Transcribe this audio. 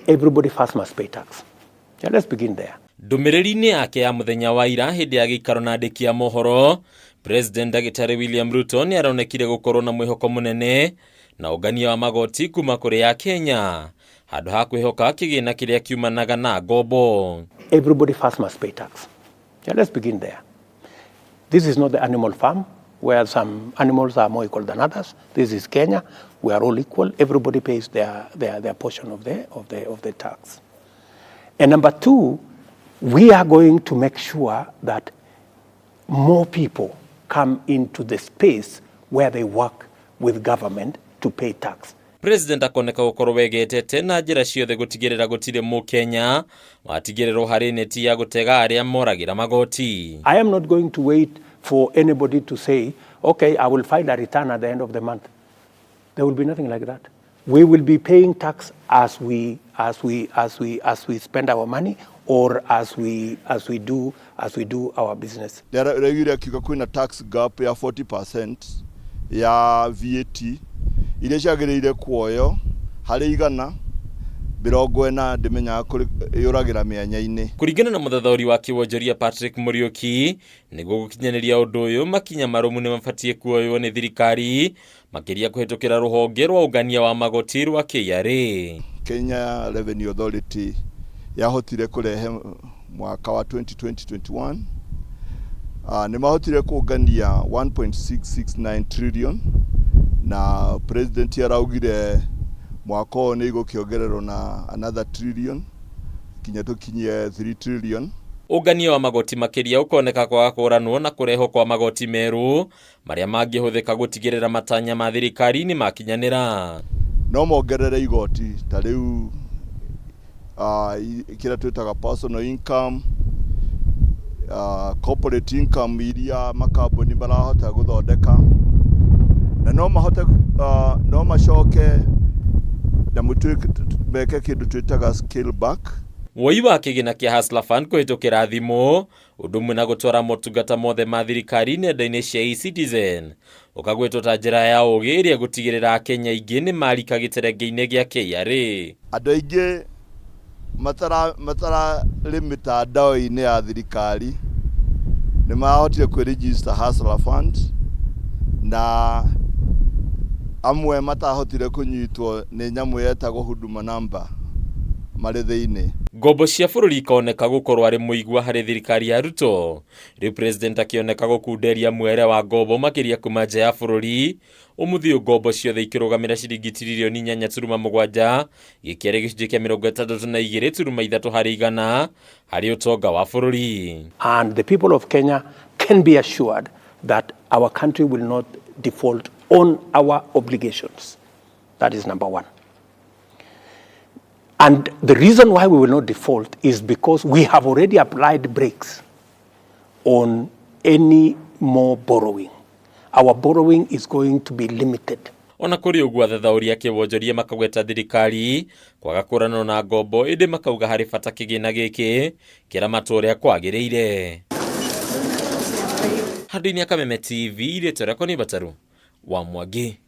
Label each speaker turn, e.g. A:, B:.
A: Everybody first must pay tax. Yeah, let's begin there.
B: Ndũmĩrĩri-inĩ yake ya mũthenya wa ira hĩndĩ ya gĩikaro na andĩki a mohoro, President Ndagĩtarĩ William Ruto nĩ aronekire gũkorwo na mwĩhoko mũnene na ũngania wa magoti kuma kũrĩ ya Kenya handũ ha kwĩhoka kĩgĩna kĩrĩa kiumanaga na ngombo.
A: Everybody first must pay tax. Yeah, let's begin there. This is not the animal farm where some animals are more equal than others. This is Kenya. We are all equal. Everybody pays their portion of the tax. And number two, we are going to make sure that more people come into the space where they work with government to pay tax.
B: President akoneka gũkorwo wegetete na njĩra ciothe gũtigĩrĩra gũtirĩ mũkenya watigĩrĩrwo harĩ neti ya gũtega arĩa moragĩra magoti.
A: I am not going to wait for anybody to say, "Okay, I will file a return at the end of the month." There will be nothing like that. We will be paying tax as we spend our money or as we do our business.
C: Ndĩraiguire akiuga kwĩna tax gap ya 40% ya VAT iria ciagĩrĩire kuoyo harĩ 140, ndĩmenyaga yũragĩra mĩanya-inĩ.
B: Kũringana na mũthathaũri wa kĩwonjoria Patrick Muriuki, nĩguo gũkinyanĩria ũndũ ũyũ, makinya marũmu nĩ mabatiĩ kuoywo nĩ thirikari, makĩria kũhĩtũkĩra rũhonge rwa ũngania wa magoti rwa KRA.
C: Kenya Revenue Authority yahotire kũrehe mwaka wa 2020-21, nĩ mahotire kũngania 1.669 trillion, na president araugire mwaka ũyũ nĩ igũkĩongererwo na another trillion kinya tũkinyie 3 trillion.
B: Ũngania wa magoti makĩria ũkoneka kwaga kũranwo na kũrehwo kwa magoti merũ marĩa mangĩhũthĩka gũtigĩrĩra matanya ma thirikari nĩ makinyanĩra.
C: No mongerere igoti ta rĩu kĩrĩa twĩtaga personal income, corporate income iria makambuni marahota gũthondeka, na no mahote no macoke na meke kĩndũ twĩtaga scale back.
B: Woi wa kĩgĩna kĩa Hustler Fund kũhĩtũkĩra thimũ, ũndũ ũmwe na gũtwara motungata mothe ma thirikari nenda-inĩ cia eCitizen, ũkagwetwo ta njĩra ya ũgĩ ĩrĩa gũtigĩrĩra Akenya aingĩ nĩ marika gĩterenge-inĩ gĩa KRA.
C: Andũ aingĩ matararĩ mĩtandao-inĩ ya thirikari nĩ marahotire kwĩ-register Hustler Fund, na amwe matahotire kũnyitwo nĩ nyamũ yetagwo Huduma Number marĩ thĩinĩ.
B: Ngombo cia bũrũri ikoneka gũkorwo arĩ mũigua harĩ thirikari ya Ruto, rĩu president akĩoneka gũkunderia mwere wa ngombo makĩria kuma nja ya bũrũri. Ũmũthĩ ũyũ ngombo ciothe ikĩrũgamĩra ciringi tiririoni 8.7, gĩkĩarĩ gĩcunjĩ kĩa 62.3% harĩ ũtonga wa bũrũri.
A: And the people of Kenya can be assured that our country will not default on our obligations. That is number one. And the reason why we will not default is because we have already applied brakes on any more borrowing. Our borrowing is going to be limited.
B: Ona kũrĩ ũguo, athathaũri a kĩwonjoria makagweta thirikari kwaga kũranwo na ngombo, ĩndĩ makauga harĩ bata kĩgĩna gĩkĩ kĩramatwo ũrĩa kwagĩrĩire. Handũ-inĩ ya Kameme TV, rĩtwa rĩakwa nĩ Bataru wa Mwangi.